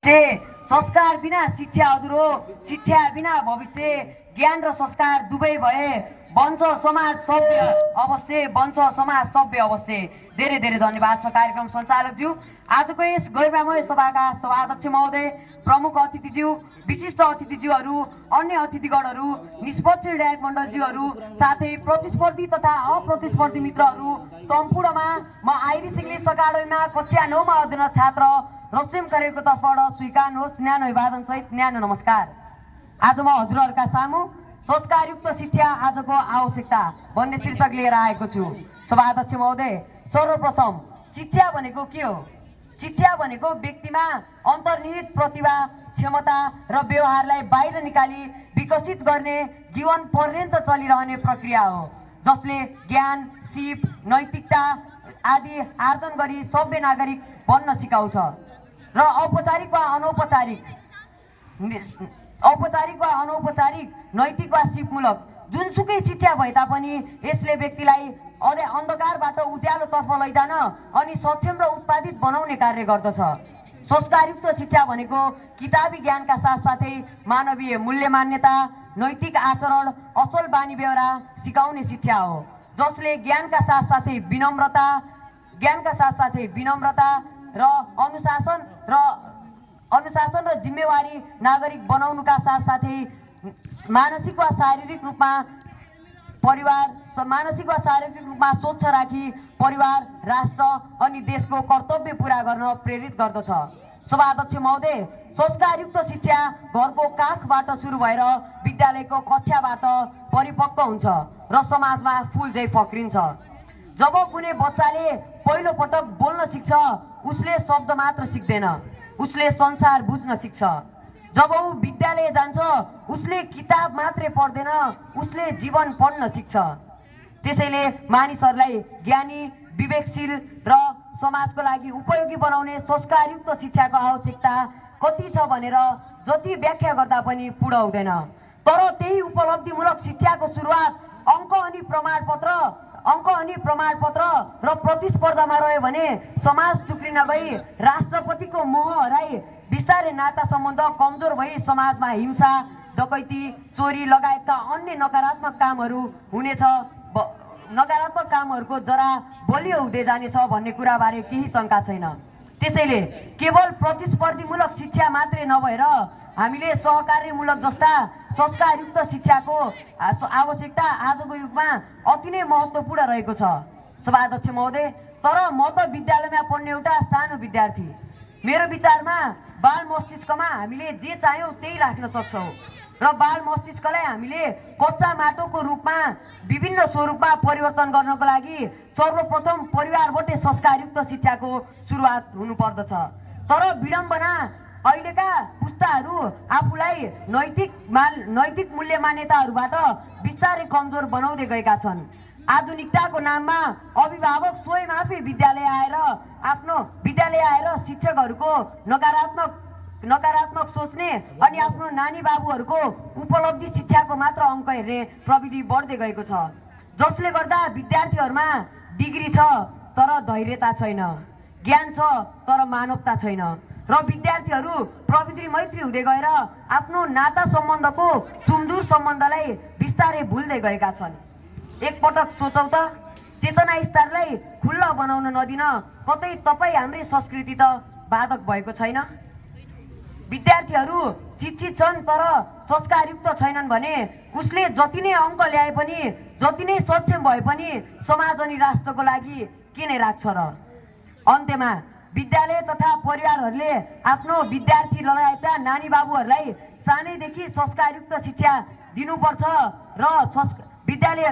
संस्कार बिना शिक्षा अधुरो, शिक्षा बिना भविष्य, ज्ञान र संस्कार दुवै भए बन्छ समाज सभ्य अवश्य, बन्छ समाज सभ्य अवश्य। धेरै धेरै धन्यवाद छ कार्यक्रम सञ्चालकज्यू। आजको यस गैरमय सभाका सभाध्यक्ष महोदय, प्रमुख अतिथिज्यू, विशिष्ट अतिथिज्यूहरू, अन्य अतिथिगणहरू, निष्पक्ष निर्णायक मण्डलज्यूहरू, साथै प्रतिस्पर्धी तथा अप्रतिस्पर्धी मित्रहरू सम्पूर्णमा म आइरिस इङ्ग्लिस अकाडेमीमा कक्षा 9 मा अध्ययनरत छात्र रसिम करेलको तर्फबाट स्वीकार्नुहोस् न्यानो अभिवादन सहित न्यानो नमस्कार। आज म हजुरहरूका सामु संस्कारयुक्त शिक्षा आजको आवश्यकता भन्ने शीर्षक लिएर आएको छु। सभाध्यक्ष महोदय, सर्वप्रथम शिक्षा भनेको के हो? शिक्षा भनेको व्यक्तिमा अन्तर्निहित प्रतिभा, क्षमता र व्यवहारलाई बाहिर निकाली विकसित गर्ने जीवन पर्यन्त चलिरहने प्रक्रिया हो, जसले ज्ञान, सिप, नैतिकता आदि आर्जन गरी सभ्य नागरिक बन्न सिकाउँछ र औपचारिक वा अनौपचारिक नैतिक वा सिपमूलक जुनसुकै शिक्षा भए तापनि यसले व्यक्तिलाई अन्धकारबाट उज्यालोतर्फ लैजान अनि सक्षम र उत्पादित बनाउने कार्य गर्दछ। संस्कारयुक्त शिक्षा भनेको किताबी ज्ञानका साथसाथै मानवीय मूल्य मान्यता, नैतिक आचरण, असल बानी बेहोरा सिकाउने शिक्षा हो, जसले ज्ञानका साथसाथै विनम्रता र अनुशासन र जिम्मेवारी नागरिक बनाउनुका साथसाथै मानसिक वा शारीरिक रूपमा स्वच्छ राखी परिवार, राष्ट्र अनि देशको कर्तव्य पूरा गर्न प्रेरित गर्दछ। सभाध्यक्ष महोदय, संस्कारयुक्त शिक्षा घरको काखबाट सुरु भएर विद्यालयको कक्षाबाट परिपक्व हुन्छ र समाजमा फुल झै फक्रिन्छ। जब कुनै बच्चाले पहिलो पटक बोल्न सिक्छ, उसले शब्द मात्र सिक्दैन, उसले संसार बुझ्न सिक्छ। जब ऊ विद्यालय जान्छ, उसले किताब मात्रै पढ्दैन, उसले जीवन पढ्न सिक्छ। त्यसैले मानिसहरूलाई ज्ञानी, विवेकशील र समाजको लागि उपयोगी बनाउने संस्कारयुक्त शिक्षाको आवश्यकता कति छ भनेर जति व्याख्या गर्दा पनि पुरा हुँदैन। तर त्यही उपलब्धिमूलक शिक्षाको सुरुवात अङ्क अनि प्रमाणपत्र र प्रतिस्पर्धामा रह्यो भने समाज टुक्रिन गई राष्ट्रपतिको मोह हराई बिस्तारै नाता सम्बन्ध कमजोर भई समाजमा हिंसा, डकैती, चोरी लगायतका अन्य नकारात्मक कामहरूको जरा बलियो हुँदै जानेछ भन्ने कुराबारे केही शङ्का छैन। त्यसैले केवल प्रतिस्पर्धीमूलक शिक्षा मात्रै नभएर हामीले सहकार्यमूलक जस्ता संस्कारयुक्त शिक्षाको आवश्यकता आजको युगमा अति नै महत्त्वपूर्ण रहेको छ। सभाध्यक्ष महोदय, तर म त विद्यालयमा पढ्ने एउटा सानो विद्यार्थी। मेरो विचारमा बाल मस्तिष्कमा हामीले जे चाह्यौँ त्यही राख्न सक्छौँ र बाल मस्तिष्कलाई हामीले कच्चा माटोको रूपमा विभिन्न स्वरूपमा परिवर्तन गर्नको लागि सर्वप्रथम परिवारबाटै संस्कारयुक्त शिक्षाको सुरुवात हुनुपर्दछ। तर विडम्बना अहिलेका पुस्ताहरू आफूलाई नैतिक मूल्य मान्यताहरूबाट बिस्तारै कमजोर बनाउँदै गएका छन्। आधुनिकताको नाममा अभिभावक स्वयं आफै विद्यालय आएर शिक्षकहरूको नकारात्मक सोच्ने अनि आफ्नो नानी बाबुहरूको उपलब्धि शिक्षाको मात्र अङ्क हेर्ने प्रविधि बढ्दै गएको छ, जसले गर्दा विद्यार्थीहरूमा डिग्री छ तर धैर्यता छैन, ज्ञान छ तर मानवता छैन र विद्यार्थीहरू प्रविधि मैत्री हुँदै गएर आफ्नो नाता सम्बन्धको सुमधुर सम्बन्धलाई बिस्तारै भुल्दै गएका छन्। एकपटक सोचौँ त, चेतना स्तरलाई खुल्ला बनाउन नदिन कतै तपाईँ हाम्रै संस्कृति त बाधक भएको छैन? विद्यार्थीहरू शिक्षित छन् तर संस्कारयुक्त छैनन् भने उसले जति नै अङ्क ल्याए पनि, जति नै सक्षम भए पनि समाज अनि राष्ट्रको लागि के नै राख्छ र? अन्त्यमा विद्यालय तथा परिवारहरूले आफ्नो विद्यार्थी लगायतका नानी बाबुहरूलाई सानैदेखि संस्कारयुक्त शिक्षा दिनुपर्छ र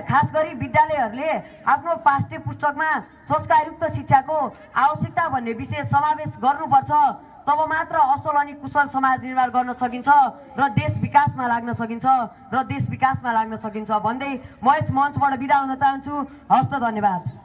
खास गरी विद्यालयहरूले आफ्नो पाठ्य पुस्तकमा संस्कारयुक्त शिक्षाको आवश्यकता भन्ने विषय समावेश गर्नुपर्छ। तब मात्र असल अनि कुशल समाज निर्माण गर्न सकिन्छ र देश विकासमा लाग्न सकिन्छ भन्दै म यस मञ्चबाट बिदा हुन चाहन्छु। हस्त, धन्यवाद।